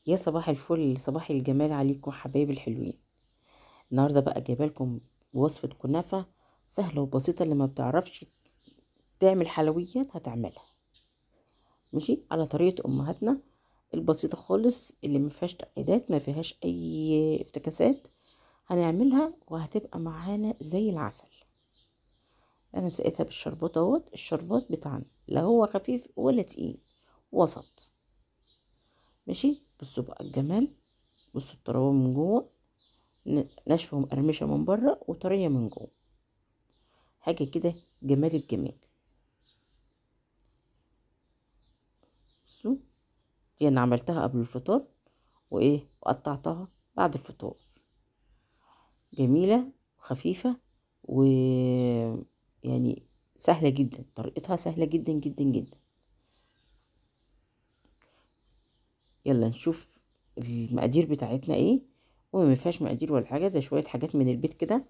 يا صباح الفل، صباح الجمال عليكم حبايبي الحلوين. النهارده بقى جايبه لكم وصفه كنافه سهلة وبسيطة، اللي ما بتعرفش تعمل حلويات هتعملها ماشي على طريقه امهاتنا البسيطة خالص، اللي ما فيهاش تعقيدات، ما فيهاش اي افتكاسات. هنعملها وهتبقى معانا زي العسل. انا سقيتها بالشربات اهوت، الشربات بتاعنا لا هو خفيف ولا تقيل، وسط ماشي. بصوا بقى الجمال، بصوا الطراوه من جوه، ناشفة ومقرمشه من بره وطريه من جوه، حاجة كده جمال الجمال. بصوا دي انا عملتها قبل الفطار وايه، وقطعتها بعد الفطار. جميلة وخفيفة و يعني سهلة جدا، طريقتها سهلة جدا جدا جدا. يلا نشوف المقادير بتاعتنا ايه. وما فيهاش مقادير ولا حاجة، ده شوية حاجات من البيت كده،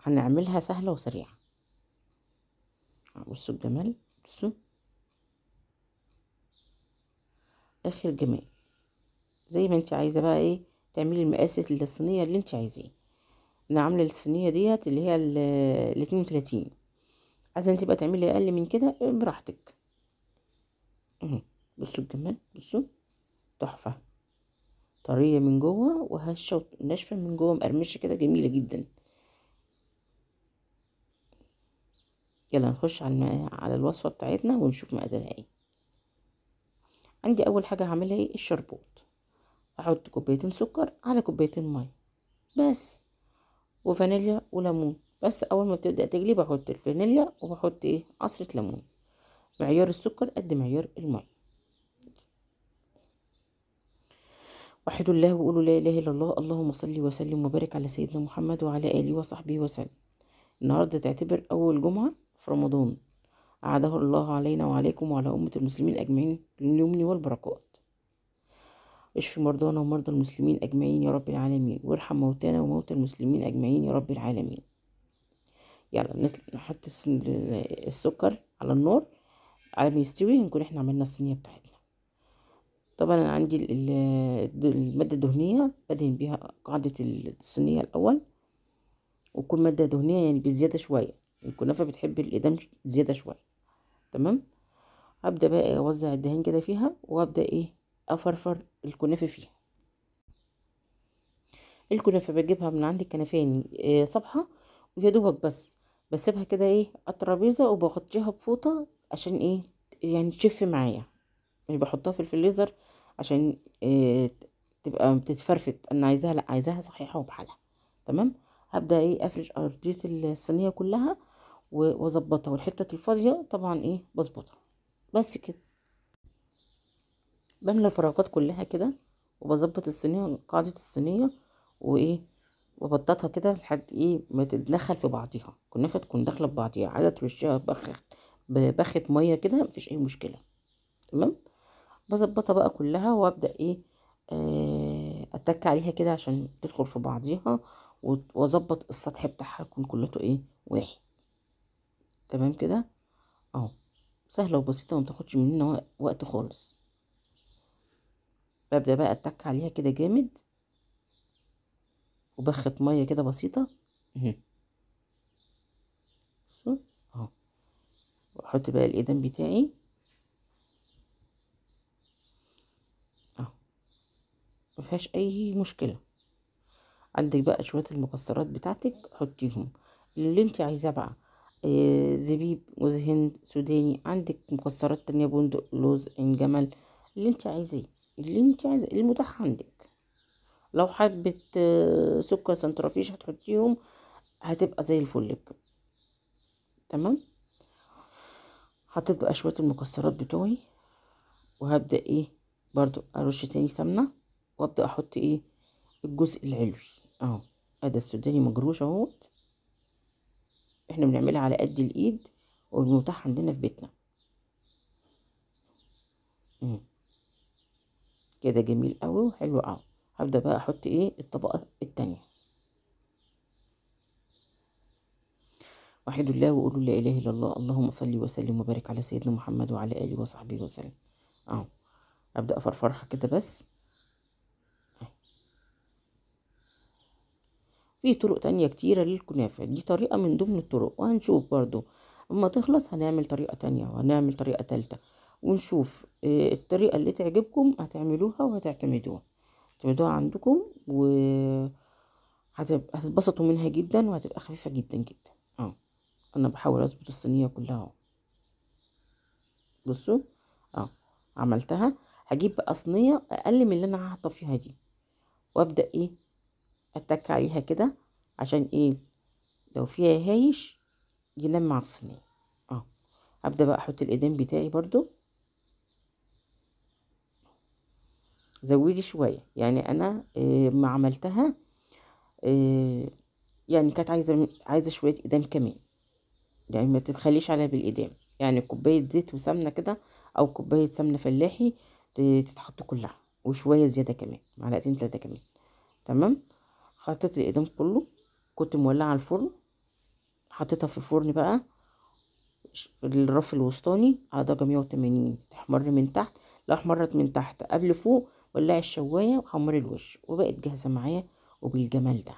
هنعملها سهلة وسريعة. بصوا الجمال، بصوا اخر جمال. زي ما انت عايزه بقى ايه تعملي المقاس للصينيه اللي انت عايزاه. انا عامله الصينية ديت اللي هي ال 32، عايزه انت بقى تعملي اقل من كده براحتك. بصوا الجمال، بصوا تحفة، طرية من جوه وهشه وناشفه من جوه، مقرمشه كده، جميلة جدا. يلا نخش على الوصفة بتاعتنا ونشوف مقاديرها ايه. عندي اول حاجة هعملها ايه، الشربات. احط كوبايتين سكر على كوبايتين مية بس، وفانيليا وليمون بس. اول ما بتبدا تغلي بحط الفانيليا وبحط ايه عصره ليمون. معيار السكر قد معيار المية. وحدوا الله وقولوا لا اله الا الله، اللهم صل وسلم وبارك على سيدنا محمد وعلى اله وصحبه وسلم. النهارده تعتبر اول جمعه في رمضان، اعاده الله علينا وعليكم وعلى امه المسلمين اجمعين باليمن والبركات. اشفي مرضانا ومرضى المسلمين اجمعين يا رب العالمين، وارحم موتانا وموتى المسلمين اجمعين يا رب العالمين. يلا نحط السكر على النار على ما يستوي، هنكون احنا عملنا الصينية بتاعتنا. طبعا انا عندي المادة الدهنية بدهن بيها قاعدة الصينية الاول، وتكون مادة دهنية يعني بزيادة شوية، الكنافه بتحب الادام زيادة شوية. تمام، هبدا بقى اوزع الدهان كده فيها، وابدا ايه افرفر الكنافه فيها. الكنافه بجيبها من عند الكنفاني صبحة، ويا دوبك بس بسيبها كده ايه على الترابيزة، وبغطيها بفوطه عشان ايه يعني تشف معايا، مش بحطها في الفريزر عشان إيه تبقى بتتفرفت. انا عايزاها، لا عايزاها صحيحه وبحالها. تمام، هبدا ايه افرش ارضية الصينية كلها واظبطها، والحتة الفاضيه طبعا ايه بظبطها بس كده. بملى الفراغات كلها كده، وبظبط الصينية قاعدة الصينية وايه، وبططها كده لحد ايه ما تتدخل في بعضيها، الكنافه تكون داخله في بعضيها. عايزه ترشيها بخه مية كده مفيش اي مشكلة. تمام، بظبطها بقى كلها، وابدا ايه اتك عليها كده عشان تدخل في بعضيها، واظبط السطح بتاعها يكون كلته ايه واحد. تمام كده اهو، سهلة وبسيطة وما تاخدش مننا وقت خالص. ببدا بقى اتك عليها كده جامد، وبخه مية كده بسيطة اهو، واحط بقى الادم بتاعي اهو، مفيهاش اي مشكلة. عندك بقى شوية المكسرات بتاعتك حطيهم اللي انت عايزاه بقى، زبيب، جوز هند، سوداني، عندك مكسرات تانية، بندق، لوز، عين جمل، اللي انت عايزاه، اللي انت عايزاه المتاح عندك. لو حبه سكر سنترافيش هتحطيهم هتبقى زي الفل. تمام، حطيت بقى شوية المكسرات بتوعي، وهبدا ايه برضو ارش تاني سمنه، وابدا احط ايه الجزء العلوي اهو. ادي السوداني مجروش اهوت، احنا بنعملها على قد الايد والمتاح عندنا في بيتنا. كده جميل قوي وحلو قوي. هبدا بقى احط ايه الطبقة التانية. وحدوا الله وقولوا لا اله الا الله، اللهم صل وسلم وبارك على سيدنا محمد وعلى اله وصحبه وسلم. اهو ابدا افرفرها كده بس. في طرق تانية كتيرة للكنافة، دي طريقة من ضمن الطرق، وهنشوف برضو اما تخلص هنعمل طريقة تانية وهنعمل طريقة تالتة، ونشوف الطريقة اللي تعجبكم هتعملوها وهتعتمدوها، تعملوها عندكم وهتتبسطوا منها جدا، وهتبقى خفيفة جدا جدا. انا بحاول اظبط الصينية كلها اهو. بصوا عملتها. هجيب بقى صينية اقل من اللي انا هحطها فيها دي، وابدأ ايه اتك عليها كده عشان ايه لو فيها هايش ينام مع الصينية. ابدأ بقى احط الادام بتاعي برضو. زودي شوية، يعني انا ما عملتها يعني كانت عايزة شوية ادام كمان، يعني ما تبخليش عليها بالادام، يعني كوباية زيت وسمنة كده او كوباية سمنة فلاحي تتحط كلها، وشوية زيادة كمان، معلقتين 3 كمان. تمام. حطيت الادام كله، كنت مولعه الفرن، حطيتها في الفرن بقى الرف الوسطاني على درجه 180، تحمر من تحت. لو احمرت من تحت قبل فوق ولعي الشوايه وحمري الوش، وبقت جاهزة معايا وبالجمال ده.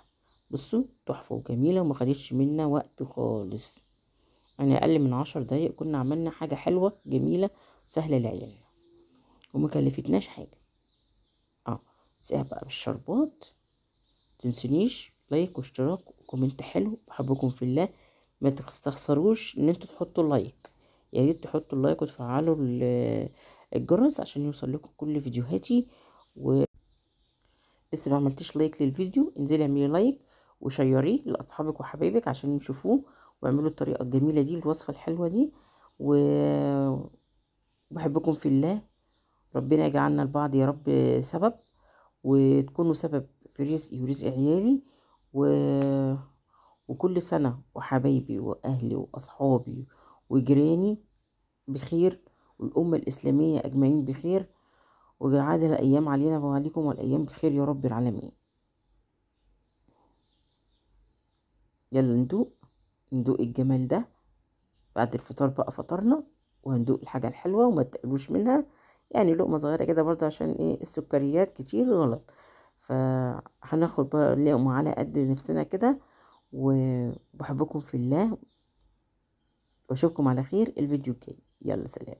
بصوا تحفة وجميلة، وما خدتش منا وقت خالص، يعني اقل من 10 دقايق كنا عملنا حاجة حلوة جميلة وسهلة لعيالنا، وما كلفتناش حاجة. سيبها بقى بالشربات. تنسونيش like واشتراك و comment حلو. بحبكم في الله، ما تستخسروش ان انتوا تحطوا like، يا ريت تحطوا ال like وتفعلوا الجرس عشان يوصل لكم كل فيديوهاتي. و لسه ما عملتيش like للفيديو، انزلي اعملي like وشيريه لاصحابك وحبايبك عشان يشوفوه واعملوا الطريقة الجميلة دي، الوصفة الحلوة دي. وبحبكم في الله، ربنا يجعلنا لبعض يا رب سبب، وتكونوا سبب في رزقي ورزق عيالي. وكل سنة وحبايبي وأهلي وأصحابي وجيراني بخير، والأمة الإسلامية أجمعين بخير، وجعل الأيام علينا وعليكم والأيام بخير يا رب العالمين. يلا ندوق الجمال ده بعد الفطار بقى، فطرنا وهندوق الحاجة الحلوة وما تقلوش منها، يعني لقمة صغيرة كده برضه عشان ايه السكريات كتير غلط. فهناخد بقى لقمة على قد نفسنا كده. وبحبكم في الله، واشوفكم على خير الفيديو الجاي. يلا سلام.